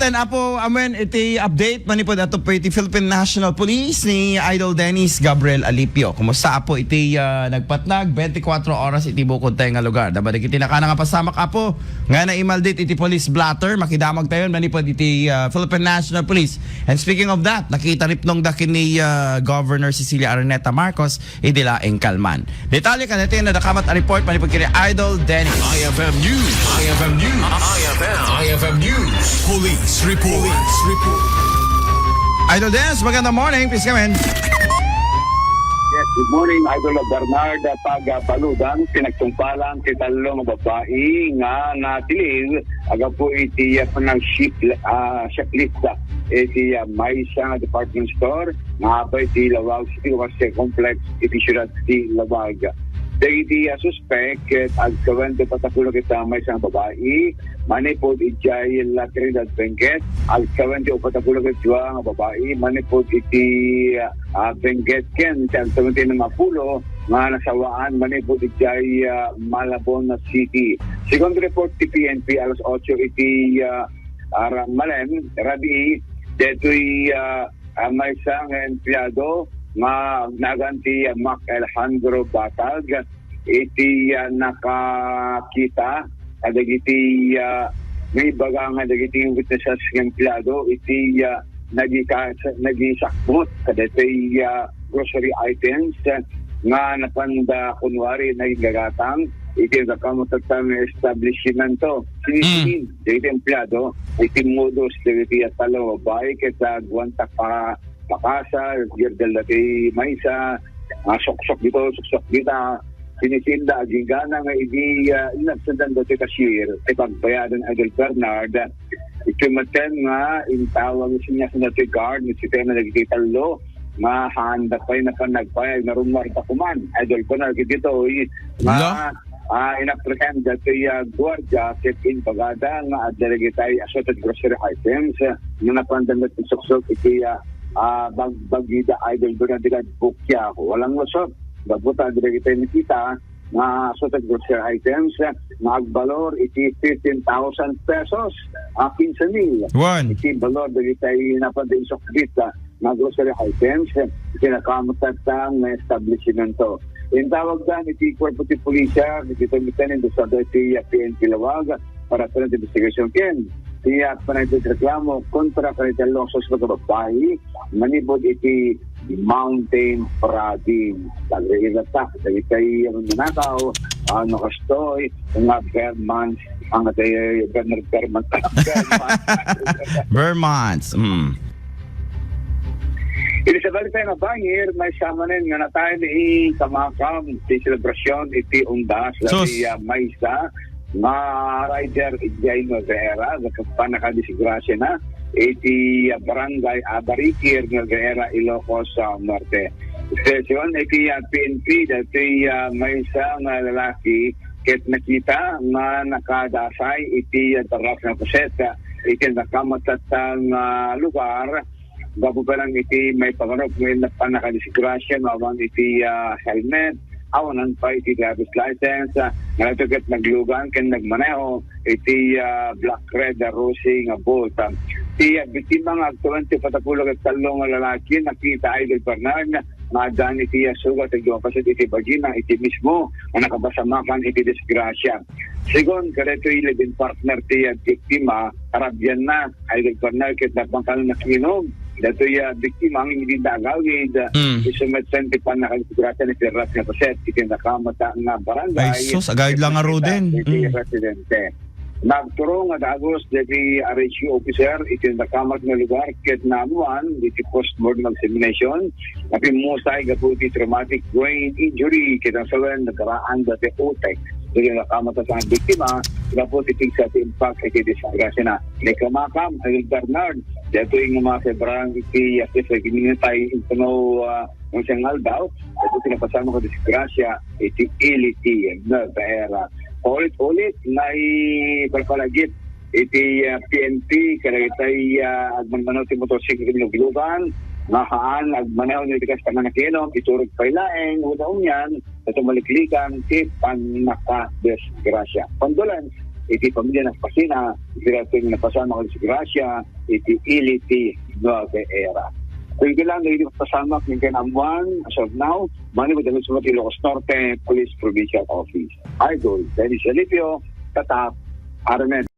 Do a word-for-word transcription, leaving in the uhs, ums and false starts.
Ten, Apo Amen, iti update manipud ato po iti Philippine National Police ni Idol Dennis Gabriel Alipio. Kumusta, Apo, iti, ah, nagpatnag twenty-four oras iti bukod tayo nga lugar? Dama dagiti nakana nga pasamak, Apo, nga naimaldit iti police blotter, makidamag tayo manipud iti, ah, Philippine National Police. And speaking of that, nakita ripnong dakin ni, ah, Governor Cecilia Araneta Marcos iti laeng kalman. Detalye kadaytoy nga nadakamat a report manipud ken Idol Dennis. I F M News. I F M News. I F M. I F M News. Police report. Police report. Idol Dennis, magandang morning. Please come in. Yes, good morning, Idol Bernard. Pagbaludan, pinagtungpalan ti tallo nga babai nga natilid, agapu iti, ah, panag-ship-, ah, shoplift, ah, iti, ah, maysa nga department store nga apay ti Laoag City Commercial Complex iti siudad ti Laoag. Dagiti, ah, suspek ket agkawen ti upat a pululo ket maysa nga babai manipud idiay La Trinidad Benguet, agkawen ti upat a pululo ket dua nga babai manipud iti, ah, Benguet ken ti agkawen ti ennem a pululo nga nasawaan manipud idiay, ah, Malabon City. Segun report ti P N P, alas otso iti, ah, ara-, malen, rabii, detoy, ah, ah, maysa nga empleyado nga agnagan ti Mac Alejandro Batag iti, ah, nakakita kadagiti, ah, naibaga nga dagiti witnesses nga empleyado iti, ah, nagika-, nagisakbot kadagiti, ah, grocery items, ah, nga napanda kunwari nagigagatang iti nakakamatatta nga establishmento. Sinisingin dagiti empleyado iti modus dagiti tallo nga babai ket, ah, agwan ta pa-, pakasal, girdel dati maysa, ah, suksok dito, suksok dita. Sinisinda, aginggana nga idi, ah, inabsendan dati cashier, ti pagbayadan, Idol Bernard, iti metten nga intawag siya sa dati guard, ni sistema dagiti tallo, nga haanda pay napan nagbayad, nga rummuar da kuman. Idol Bernard, iti ditoy, nga, ah, inapprehend dati, ah, guardia, ket imbagada nga adda dagiti assorted grocery items, ah, nga napanda met suksok iti, ah, ah, bag-, bagida, Idol Bernard, iti bukya. Walang lusot. Gapu ta, dagiti nakita nga assorted grocery items, ah, nga agbalor iti fifteen thousand pesos, ah, quince mil. Iti balor dagiti napanda insukbit, ah, nga grocery items, iti nakaammo tatta nga establishmento. Intawagdan iti kuerpo ti pulisya, iti pamiten industriado iti P N P Laoag para sa investigasyon ken ti, ah, panagreklamo kontra kadagiti tallo nga suspek a babai manipud iti mountain province. Tagriilatak, dagiti nanakaw, ano kastoy, nga Bermans, ang atay, Bermans, Bermans, Bermans. Vermonts. Mm. Iti sabali tayo nga bangir, maysa manen nga natay ni kamakam ti selebrasyon iti undas, sus. Maysa nga rider idiay Nueva Ecija, pannakadisgrasiana iti barangay Abarikir, Nueva Ecija, Ilocos, ah, Norte. Segun iti, ah, P N P, dati, ah, maysa nga lalaki ket nakita nga nakadasay iti, ah, darras nga puset, ah, iti nakamatatan nga lugar, gapu pa lang iti maipangarup nga pannakadisgrasya, awan iti, ah, helmet, awanan pa iti driver's license, ah, nga ket naglugan ken nagmaneho iti, ah, black red, ah, rosy nga Bolt. Ah, ti, ah, biktima nga agtawen ti upat a pululo ket tallo nga lalaki, nakita, Idol Bernard, nga addan iti, ah, sugat nga dumapaset iti bagina, iti mismo nga nakapasamakan iti disgrasya. Segun kadaytoy live-in partner ti, ah, biktima, karabianna, Idol Bernard, ket napangkal nakinom. Daytoy, ah, biktima nga idi agawid, ah, mm, isu metten ti pannakadisgrasya ni Ferrat nga kaset iti nakamata nga barangay. Ay, sus, agawid lang nga ruden. Iti, mm, residente. Nagturong nga dagus dagiti R H U officer iti nakamat nga lugar ket naammuan iti postmortem examination nga pimmusay gapu iti traumatic brain injury ket ang sawen nagaraan dati utek. Dagiti nakamat a biktima gapu ti pigsa ti impact iti disgrasya na. Ni kamakam, Idol Bernard, daytoy nga mga sebrang iti, ah, iti minitay intuno, ah, ng siyang aldaw, iti pinapasamak a disgrasya iti ili ti Nueva Ecija. Paulit-ulit, naipalpalagip iti, ah, P N P, kadagitay, ah, agmanmaneho ti motorsiklo iti naluglugan, nga haan agmaneho iti kasta nga nakinom, iturog pay laeng, wen anian, ta tumaliklikan ti pannakadisgrasya. Condolence, iti pamilya Nakpasina, iti daytoy nga napasamak a disgrasya iti ili ti Nueva Era. Kunkuna lang, iti pasamak ken ammuan, as of now, manipud dagiti Ilocos Norte Police Provincial Office. Idol Dennis Alipio, Tatak, Armen.